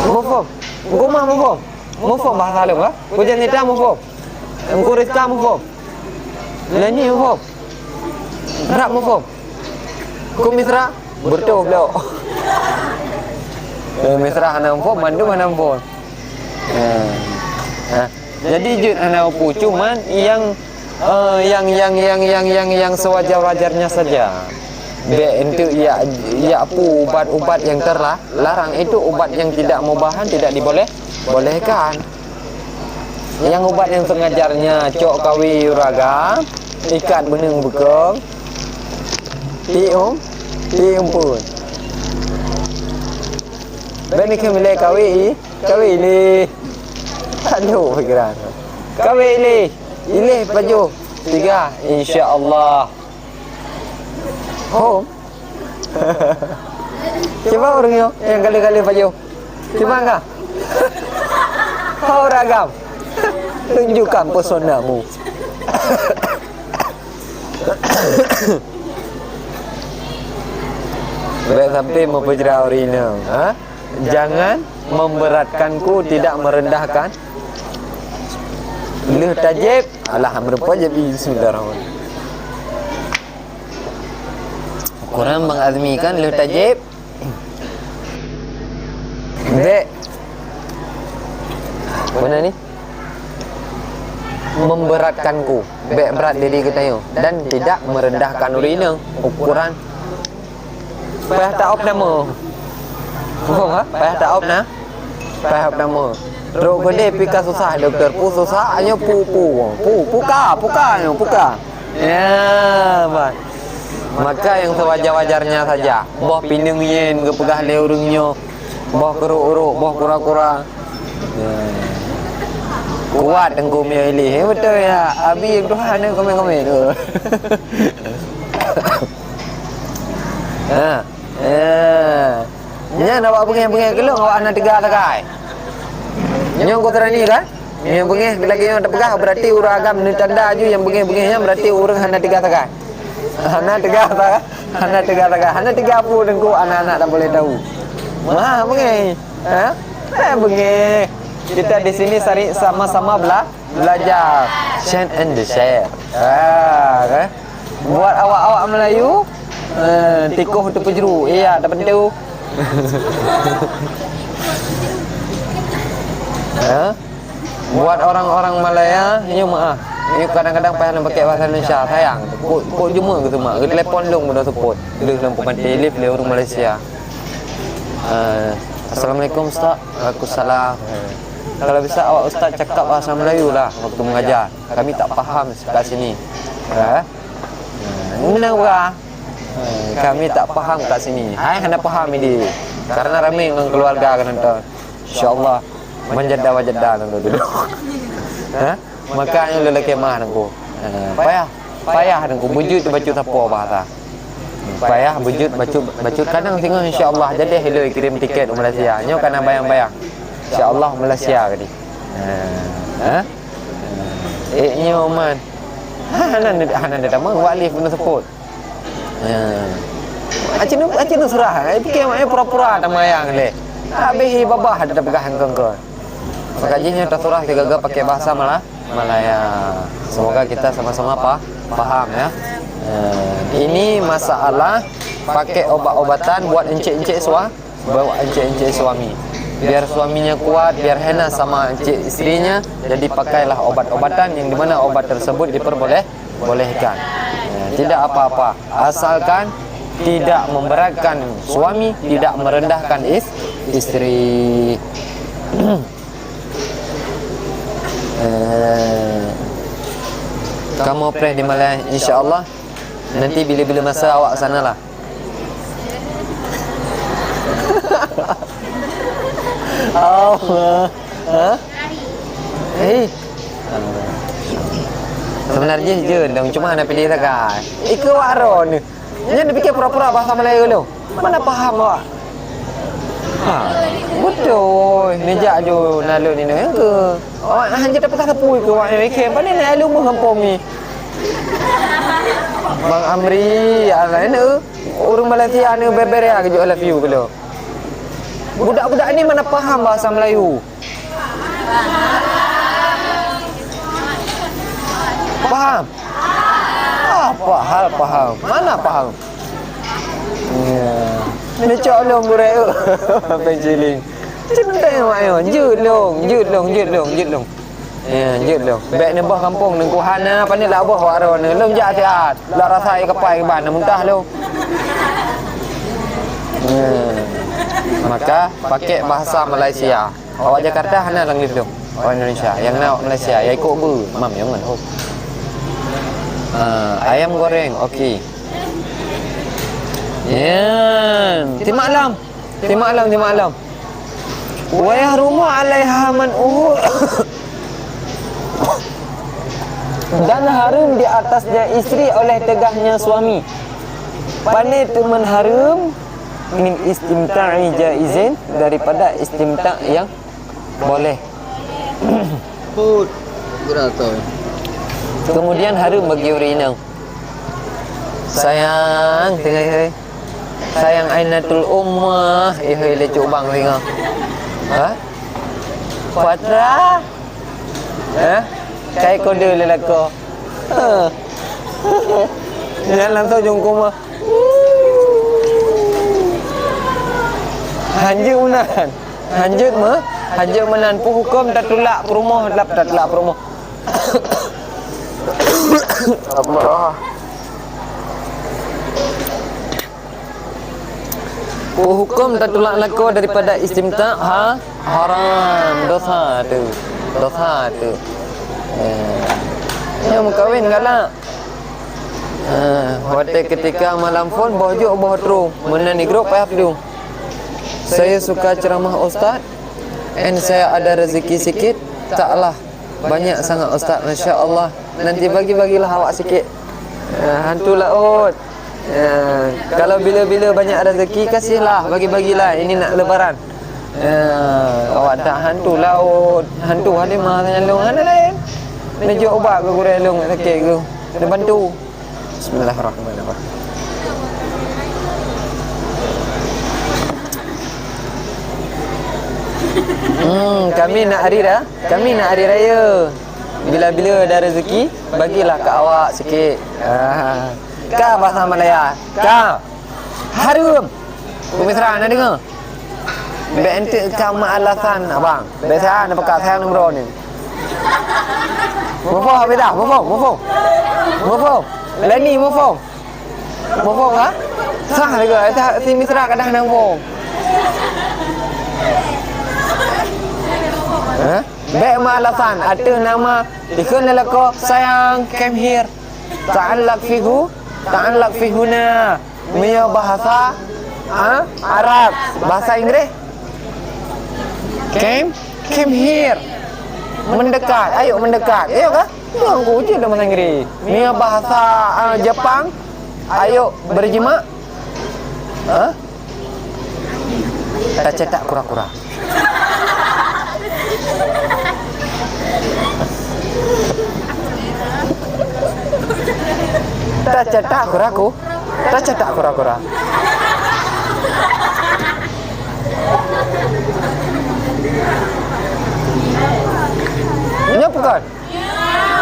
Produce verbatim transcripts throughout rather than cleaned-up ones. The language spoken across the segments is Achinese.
Muphom. Engku mah muphom. Muphom bahasa lôn, ha? Ku Janita muphom. Engku Rizka muphom. Leni muphom. Rab muphom. Ku Misra, beutôi bloe. Eh, Misra hana muphom, mandum hana muphom. Eh. Ha. Jadi jeuet hana peue, cuman yang, eh, yang, yang, yang, yang, yang, yang sewajar-wajarnya saja. Bèk enteuk jak, jak peue ubat-ubat yang terla-, larang, itu ubat yang tidak mubahan, tidak diboleh, bolehkan. Yang ubat yang sengajarnya, cok kawé ureueng agam, ikat beuneung beukong, tiep, tiep pun. Bèk ni keu milai kawé i, kawé ilèe. Aduh, pikiran. Kawé ilèe, ilèe pajoh. Tiga, insya Allah. Hom. Cuba ureueng nyoe nyang galeh-galeh pajoh. Cuba ka. Ho ragam. Tunjukkan pesonamu. Bèk sampai meupeujra ureueng inong, ha? Jangan memberatkanku, tidak merendahkan. Lheueh tajép, alah, meurupa jép, bismillahirrahmanirrahim. Ukuran Bang Azmi kan lheueh tajép. Bèk. Mana ni? Memberatkanku. Bèk brat diri geutanyoe dan tidak merendahkan ureueng inong. Ukuran Payah taôp nama. Muphom, ha? Payah taôp na. Payah taôp nama. Trok keudéh pih ka susah, dokto. Peue susah, nyoe peue, peue. Peue, peue ka, peue ka nyoe, peue ka. Ya, bah. Maka nyang sewajar-wajarnya saja. Boh pineung nyén geupeugah lé ureueng nyoe. Boh keurok-urok, boh kura-kura. Ya. Kuat Teungku meunyoe ilèe. Eh, beutôi ya. Abi Tuhan ni komen-komen tu. Ha. Eh. Nyan awak beungéh-beungéh keu lôn, awak hana teuga sagai. Nyoe ku teurani kan? Nyang beungéh lagèe nyoe teupeugah, berarti ureueng agam neutanda aju nyang beungéh-beungéh nyan berarti ureueng hana teuga sagai. Hana teuga sagai, hana teuga sagai, hana teuga peue Teungku, anak-anak tak boleh tahu. Wah, beungéh. Ha? Eh, beungéh. Kita di sini sari sama-sama bela-, belajar. Share and share. Ha, kan? Buat awak-awak Melayu, eh, tikoh teupeujru, iya, tapeuntu. Ha? Buat orang-orang Malaya, nyoe meu'ah. Nyoe kadang-kadang payah lôn pakai bahasa Indonesia, sayang. Kok, kok jeuet geuseumah, geutelepon lôn guna support. Lheueh lôn peumaté live lé ureueng Malaysia. Eh, "Assalamualaikum, Ustaz." "Waalaikumsalam." Eh, "Kalau bisa awak Ustaz cakap bahasa Melayu lah waktu mengajar. Kami tak paham kat sini." Eh? Meunan bah. Eh, kami tak paham kat sini. Hai hana paham ini. Karena ramé ngon keluarga kan nonton. Insya-Allah manjada wajada nonton dulu. Ha? Maka nyoe lelaki mah nangku. Ha, payah, payah nangku beujeuet bacut sapo bahasa. Payah beujeuet bacut, bacut kadang singoh insya-Allah jadi heloi kirim tiket u Malaysia. Nyoe kana bayang-bayang. Insya-Allah Malaysia kadi. Ha. Ha? Eh, nyoe man. Ha, hana, hana, hana tamong wak lih guna support. Ha. Aceh nu, aceh nu surah. Eh, pikir mak, eh, pura-pura tamayang leh. Habis babah ada peugah engkau-engkau. Maka jih nyoe tasurah sigaga pakai bahasa Mala-, Malaya. Semoga kita sama-sama pa-, paham ya. Ha. Ini masalah pakai obat-obatan buat encik-encik sua-, Bawa encik-encik suami. Biar suaminya kuat, biar hena sama encik istrinya, jadi pakailah obat-obatan yang dimana obat tersebut diperboleh, bolehkan. Ya, tidak apa-apa, asalkan tidak memberatkan suami, tidak merendahkan is-, istri. Eh, kamu preh di Malaya, insya Allah. Nanti bila-bila masa awak sanalah. Oh, ha? Eh. Sebenarnya je dong, cuma hana pilih sagai. Ika waro ni. Nyan dipikir pura-pura bahasa Melayu dulu. Mana paham awak? Ha, beutôi. Neujak ju nalot ninoe nyang keu. Awak hana tapeugah sapeue keu awak nyoe, ikhem. Pane na ilmu gampông ni. Bang Amri, ya Allah, ini, eh, ureueng Malaysia ni beber ya keu I love you keu lo. Budak-budak ni mana paham bahasa Melayu? Paham? Apa hal paham? Mana paham? Ya. Ni cok lôn gurée. Penciling. Cinta yang mayo. Jeuet lôn, jeuet lôn, jeuet lôn, jeuet lôn. Ya, jeuet lôn. Bèk neuboh kampung Teungku hana, pane lak boh wak droeneuh. Lôn jak siat. Lak rasa ie kapai ban muntah lôn. Ya. Maka pakai bahasa Malaysia. Awak Jakarta hana lam liplong. Awak Indonesia. Nyang na awak Malaysia, ya ikut bu. Mam nyang mana? Ah, ayam goreng, okey. Ya, timak lam. Timak lam, timak lam. Wa yahrumu alaiha man uhu. Dan haram di atasnya istri oleh tegahnya suami. Pane teuma haram, min istimta'i jaizin, daripada istimta' yang boleh. Put. Berat tu. Kemudian haram bagi ureueng inong. Sayang, tengah hai. Sayang ainatul ummah, ih hai lecok bang singa. Ha? Patra. Ha? Kai kode lelako. Ha. Nyan langsung jongkong mah. Hanjeuet meunan. Hanjeuet meuh, hanjeuet meunan. Peue huköm tatulak peurumoh, tatulak peurumoh. Allah. Peue huköm tatulak lakoe daripada istimta'? Ha? Haram. Dosa tu. Dosa tu. Eh. Nyang meukawen galak. Ah, watèe keutika malam phon, boh jôk, boh trôk. Meunan di grup payah peudong. Saya suka ceramah ustaz, and saya ada rezeki sikit, taklah banyak sangat ustaz, masya Allah. Nanti bagi-bagilah awak sikit. Ah, hantu laôt. Ah, kalau bila-bila banyak rezeki, kasihlah, bagi-bagilah. Ini nak lebaran. Ah, awak tak hantu laôt, hantu Halimah nyalong, hana laén. Neujok ubat keu gurèe lôn sakét geuh. Neubantu. Bismillahirrahmanirrahim. Hmm, kami nak hari ra-, kami nak hari raya. Bila-bila ada rezeki, bagilah ke awak sikit. Ah, ka bahasa Malaya. Ka. Harum. Pemirsa, na deungö? Bèk enteuk ka meualasan, abang. Biasa na peuka sayang nomor ni. Muphom, beda, muphom, muphom. Muphom. Leni, muphom. Muphom, ha? Sah lagèe, eh, sah, si Misra kadang na muphom. Ha? Bèk meualasan, ateueh nama, ikheun lelako, sayang, come here. Ta'allaq fihu, ta'allaq fihuna. Meunyoe bahasa, ha, Arab, bahasa Inggréh. Came, came here. Mendekat, ayo mendekat. Ayo ka? Nyoe ku ujeut dalam bahasa Inggréh. Meunyoe bahasa, ha, Jepang, ayo berjima. Ha? Tacetak kura-kura. Tacetak kura-ku-, tacetak kura-kura. Nyoe peugah.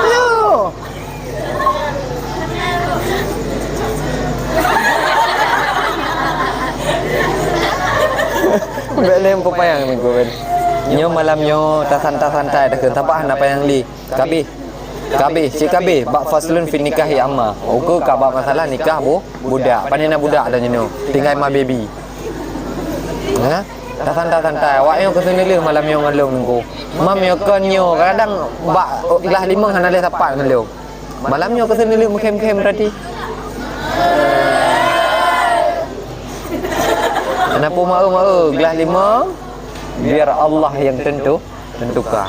Nyoe. Bèk lé meupayang nangku kan. Nyoe malam nyoe tasantai-santai takheun, sabab hana payang lé. Kabéh. Kabéh, cit kabéh bak faslun fi nikahi amma. Ukeue ka bak masalah nikah bu-, budak. Pane na budak dan jinoe. Tinggai ma baby. Ha? Tasantai-santai. Awak nyoe keuseuneuleuk malam nyoe ngon lôn nangku. Mam nyoe kon nyoe, kadang bak glah limong hana lé sapat ngon lôn. Malam nyoe keuseuneuleuk meukhém-khém berarti. Hana peue meu-eu, meu-eu, glah limong, biar Allah yang tentu, tentukan.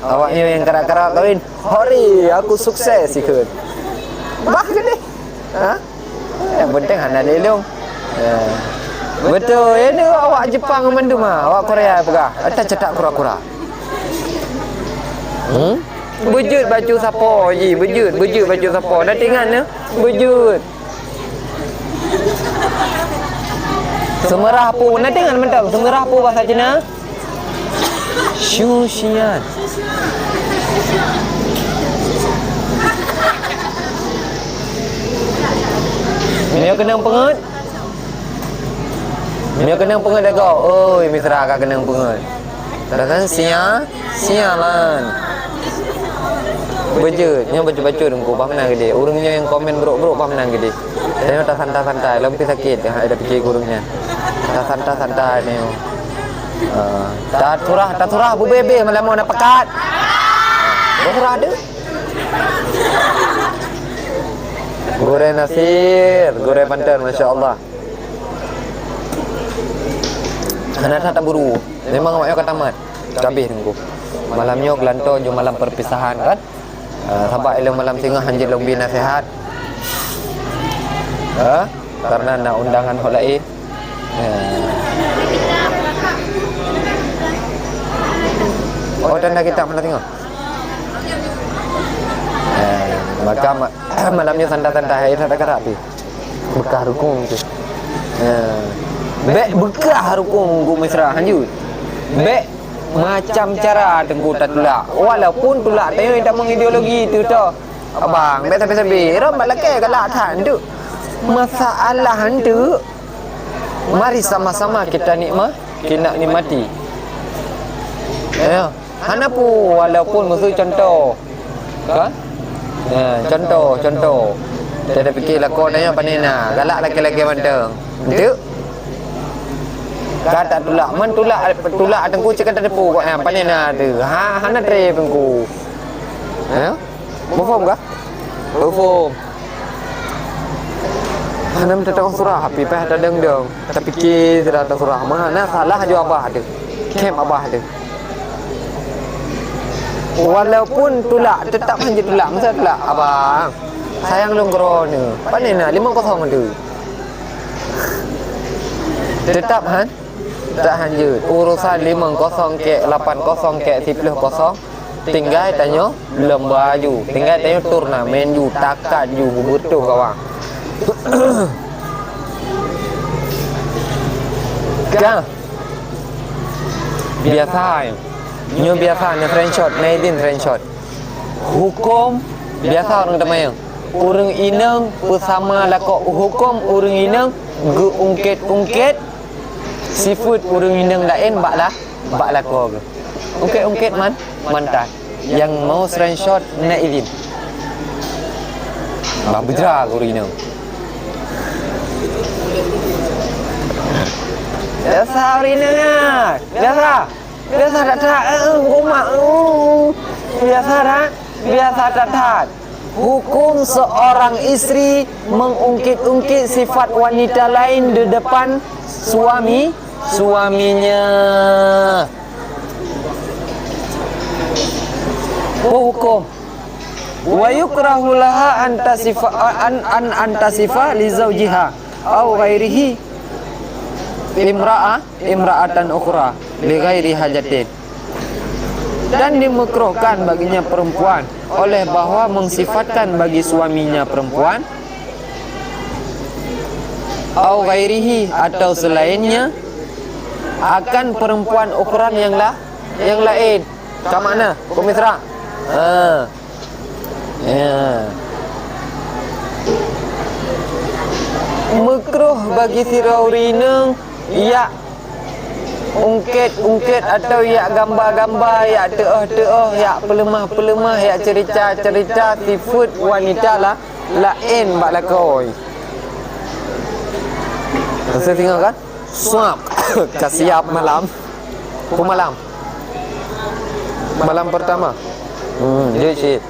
Awak nyoe nyang karap-karap kawin, "Hari aku sukses," ikheun. Bah geude. Ha? Nyang penting hana lé lôn. Ya. Beutôi, ini awak Jepang mandum ha, awak Korea peugah, "Tacetak kura-kura." Hmm? Beujeuet bacut sapo ji, beujeuet, beujeuet bacut sapo. Dah teuingat nyoe? Beujeuet. Seumeurah peue? Na deungon mantong, seumeurah peue bahasa Cina? Shushian. Meunyoe keunong peungeuet, meunyoe keunong peungeuet lagoe, oi, misra ka keunong peungeuet. Rakan sia, sialan. Beujeuet, nyoe bacut-bacut Teungku, bah meunan geude. Ureueng nyoe nyang komen brok-brok, bah meunan geude. Tanyoe tasantai-santai, lom pih sakét, ha, tapiké ureueng nyan. Tasantai-santai tanyoe. Ah, tasurah, tasurah, bubé-bé malam na pakat. Basurah tu. Goreng nasir, goreng panten, masya Allah. Hana that taburu. Memang awak nyoe ka tamat. Ka habéh Teungku. Malam nyoe geulantoe jeuet malam perpisahan kan. Ah, sabab ilôn malam singoh hanjeuet lôn bi naseuhat. Ha? Karena na undangan ho laén. Ya. Oh, tanda kitab malam singoh. Eh, maka ma-, malam nyoe santai-santai, hai, santai karak pih. Beukah rukung tu. Ya. Bèk beukah rukung Teungku, misra hanjeuet. Bèk macam cara Teungku tatulak. Walaupun tulak tanyoe tamong ideologi tu toh. Abang, bèk sabe-sabe. Rom bak lakèe galak that tu. Masalah tu. Mari sama-sama kita nikma-, kita nikmati. Ya. Hana peue, walaupun miseu contoh. Kan? Ya, contoh, contoh. Kita pike lakoe nyan pane na, galak laki-laki mantong. Enteuk? Ka tatulak, man tulak, tulak Teungku cit ka tateupeue kok nyan pane na tu. Ha, hana trép Teungku. Ha? Muphom kah? Muphom. Hana meutateupeue surah, tapi payah tadong-dong. Tapike sira tasurah. Meuhana salah ju abah tu. Khém abah tu. Walaupun tulak, teutap hanjeuet tulak. Masa tulak, abang. Sayang lôn keudroe. Pane na, limong kosong tu. Teutap han? Teutap hanjeuet. Urusan limong kosong kek, lapan kosong kek, siplôh kosong. Tinggai tanyoe lomba ju, tinggai tanyoe turnamen ju, takat ju, beutôi kawan. Ka. Biasa, nyoe biasa, nyoe friendship, nyoe idin friendship. Huköm biasa ureueng teumanyong. Ureueng inong peusama lakoe, huköm ureueng inong geuungkét-ungkét sifeuet ureueng inong laén bak la-, bak lakoe geuh. Ungkét-ungkét man, mantat. Nyang mau screenshot na idin. Bah beujra guru inong. Biasa ureueng inong nyan. Biasa. Biasa that-that. Eh, eh, umak. Eh, biasa that. Biasa that-that. Hukum seorang istri mengungkit-ungkit sifat wanita lain di depan suami, suaminya. Hukum. Wa yukrahu laha an tasifa, an, an, an tasifa li zaujiha au ghairihi imra'a, imra'atan ukhra li ghairi hajatin. Dan dimakruhkan baginya perempuan oleh bahwa mensifatkan bagi suaminya perempuan, au ghairihi, atau selainnya, akan perempuan ukhra yang la-, yang lain. Ka makna, hukum Isra. Ha. Ya. Makruh bagi sidroe ureueng inong yak ungkét-ungkét atau yak gamba-gamba, yak teuôh-teuôh, yak peuleumah-peuleumah, yak cerita-cerita sifeuet wanita la-, laén bak lakoe. Rasa singoh kan? Suap. Ka siap malam. Peue malam? Malam pertama. Hmm, jeuet cit.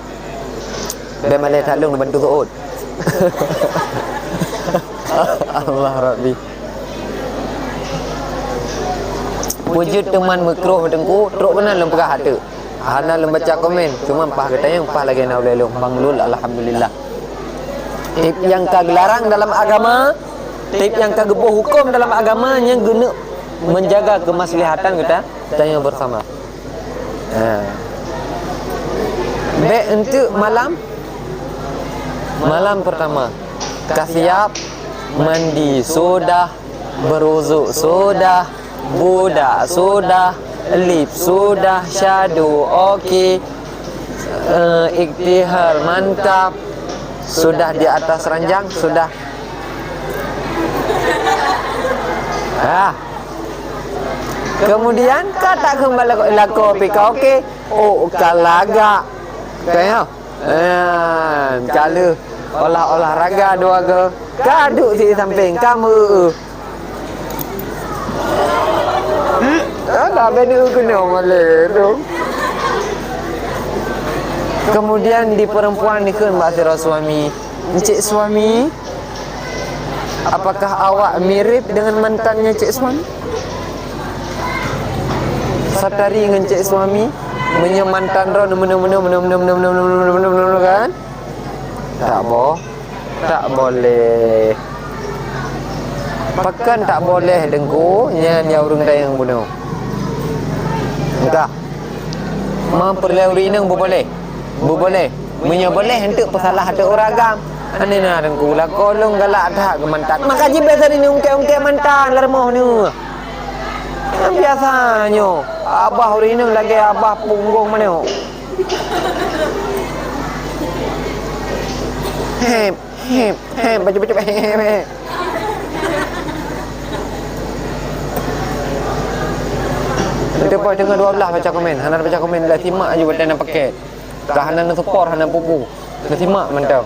Bèk malèe that lôn bantu seuôt. Allah Rabbi. Peue jeuet teuma makruh Teungku, trok keunan lôn peugah ateueh. Hana lôn baca komen, cuma paih geutanyong, paih lagèe na ulèe lôn, Bang Lul, alhamdulillah. Tiep nyang ka geularang dalam agama, tiep nyang ka geuboh huköm dalam agama, nyan geuneuk menjaga kemaslahatan geuta-, geutanyoe bersama. Ha. Bèk enteuk malam, malam pertama. Ka siap, mandi, sudah, Berwudhu sudah, budak sudah, lip sudah, syadu oke, eh, iktihal mantap, sudah di atas ranjang, sudah. Ah. Kemudian ka tak kembali lakoe pih ka oke, oh ka lagak. Ka ya? Eh, ka lheueh olah-olah raga dua go, ka duek si sampéng, ka meu-eu. Hmm, alah, bèk eu keunoe malèe tu. Kemudian di perempuan dikheun bak sidroe suami, "Encik suami, apakah awak mirip dengan mantannya cik suami?" Satari ngon cik suami, meunyoe mantan droe meunoe, meunoe, meunoe, kan? Tak boh, tak boleh. Pakon tak boleh, Teungku? Nyan ya ureueng dayang bunoe. Entah. Meupeureulee ureueng inong beuboleh. Beuboleh. Meunyoe boleh, enteuk peusalah teuk ureueng agam. Aneh na Teungku, lakoe lôn galak that keu mantan. Maka jih biasa ni ungkée-ungkée mantan lam rumoh ni. Biasa nyoe, abah ureueng inong lagée abah punggong manok. Hep, hep, hep, baju-baju, hep, hep. Itu pun tengah dua belas baca komen. Hana baca komen, dah simak aja buat dana paket. Dah hana na support, hana pupu. Dah simak mantap.